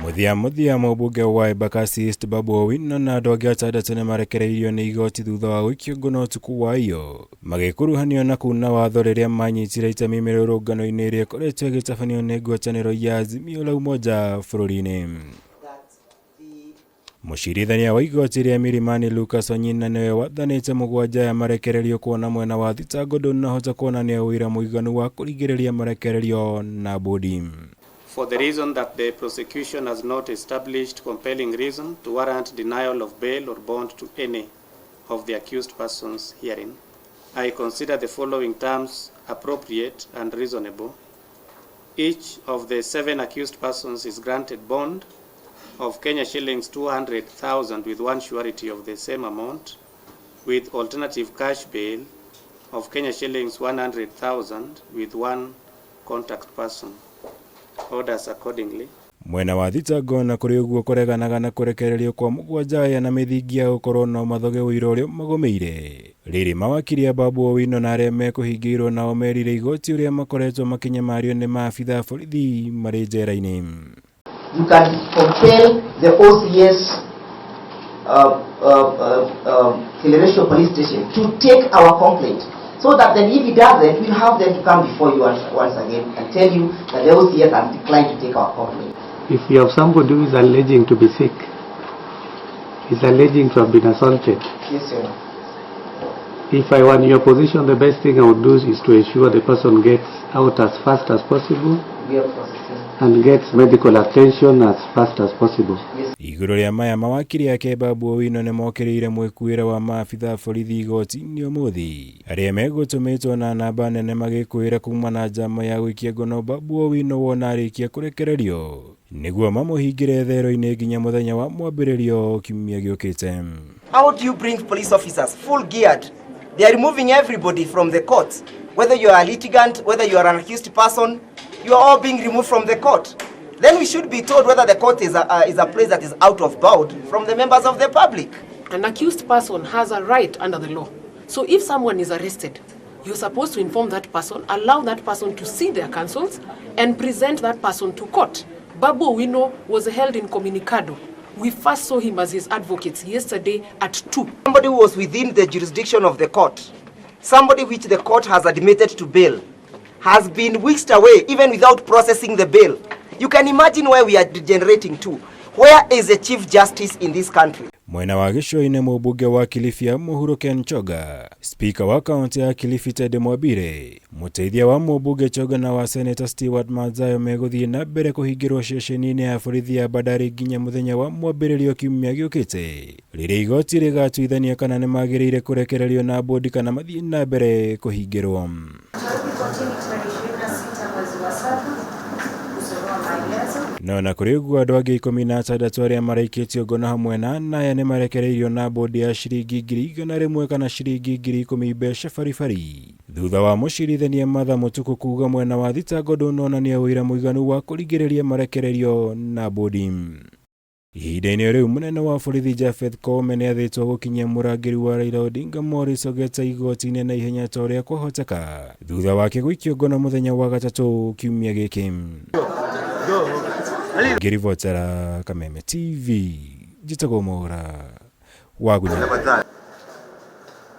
Mũthia mũthia mũmbunge wa Embakasi East Babu Owino na andũ angĩ atandatũ nĩmarekereirio nĩ igoti thutha wa gũikio ngono ũtukũ wa iyo magĩkuruhanio na kuna watho rĩrĩa manyitire itemi mĩrũrũngano-inĩ ĩrĩa ĩkoretwo ĩgĩtabanio nĩ ngwatanĩro ya Azimio la Umoja bũrũri-inĩ. Mũcirithania wa igoti rĩa Milimani Lucas Onyina nĩwe wathanĩte mũgwanja aya marekererio kuona mwena wa thitango ndũnahota kuonania ũira mũiganu wa kũringĩrĩria marekererio na bodi. For the reason that the prosecution has not established compelling reason to warrant denial of bail or bond to any of the accused persons herein, I consider the following terms appropriate and reasonable. Each of the 7 accused persons is granted bond of Kenya shillings 200,000 with one surety of the same amount, with alternative cash bail of Kenya shillings 100,000 with one contact person. Orders accordingly. Mwena wa thitango na kũrĩ ũguo kũreganaga na kũrekererio kwa mũgwanja aya na mĩthingi ya gũkorwo no mathoge ũira ũrĩa magũmĩire. Rĩrĩ mawakiri a Babu Owino na arĩa mekũhingĩirwo nao merire igoti ũrĩa makoretwo makĩnyamario nĩ maabitha a borithi marĩ njera-inĩ. You can compel the OCS Kileleshwa Police Station to take our complaint, so that then if he doesn't, we'll have them to come before you once again and tell you that the OCS has declined to take our complaint. If you have somebody who is alleging to be sick, is alleging to have been assaulted. Yes, sir. If I were in your position, the best thing I would do is to ensure the person gets out as fast as possible. We are processing. And gets medical attention as fast as possible. Yes. Igũrũ rĩa maya mawakiri ake Babu Owino nĩmokĩrĩire mwĩkuĩre wa maabitha a borithi igoti-inĩ ũmũthĩ arĩa megũtũmĩtwo na namba nene magĩkwĩra kuma na njama ya gũikia ngono Babu Owino wona arĩkia kũrekererio nĩguo mamũhingĩre thero-inĩ nginya mũthenya wa mwambĩrĩrio kiumia gĩũkĩte. How do you bring police officers full geared? They are removing everybody from the court. Whether you are a litigant, whether you are an accused person, you are all being removed from the court. Then we should be told whether the court is a place that is out of bound from the members of the public. An accused person has a right under the law. So if someone is arrested, you're supposed to inform that person, allow that person to see their counsels, and present that person to court. Babu Owino was held incommunicado. We first saw him as his advocates yesterday at 2. Somebody who was within the jurisdiction of the court, somebody which the court has admitted to bail, has been whisked away even without processing the bail. You can imagine where we are degenerating to. Where is the Chief Justice in this country? Mwena wa gĩcũa-inĩ mũmbunge wa Kilifi ya Mũhuro Ken Choga, spika wa kaunti ya Kilifi Ted Mwambire, mũteithia wa mũmbunge Choga na wa Senator Stewart Madzayo megũthiĩ na mbere kũhingĩrwo ceceni-inĩ ya borithi ya Bandari nginya mũthenya wa mwambĩrĩrio kiumia gĩũkĩte, rĩrĩa igoti rĩgatuithania kana nĩmagĩrĩire kũrekererio na bodi kana mathiĩ na mbere kũhingĩrwo. No na kũrĩ ũguo andũ angĩ ikũmi na atandatũ arĩa maraikĩtio ngono hamwe na anaya nĩmarekereirio na bodi ya ciringi ngiri igana rĩmwe kana ciringi ngiri ikũmi mbeca baribari thutha wa mũcirithania Martha Mũtukũ kuga mwena wa thitango ndũnonania ũira mũiganu wa kũringĩrĩria marekererio na bodi. Ihinda-inĩ rĩu mũnene wa borithi Japheth Koome nĩathĩtwo gũkinyia mũrangĩri wa Raila Odinga Morris Ogeta igoti-inĩ na ihenya ta ũrĩa kwahoteka thutha wake gũikio ngono mũthenya wa gatatũ kiumia gĩkĩ. Ngĩribotera Kameme TV, njĩtagwo Mwaura wa Gunya.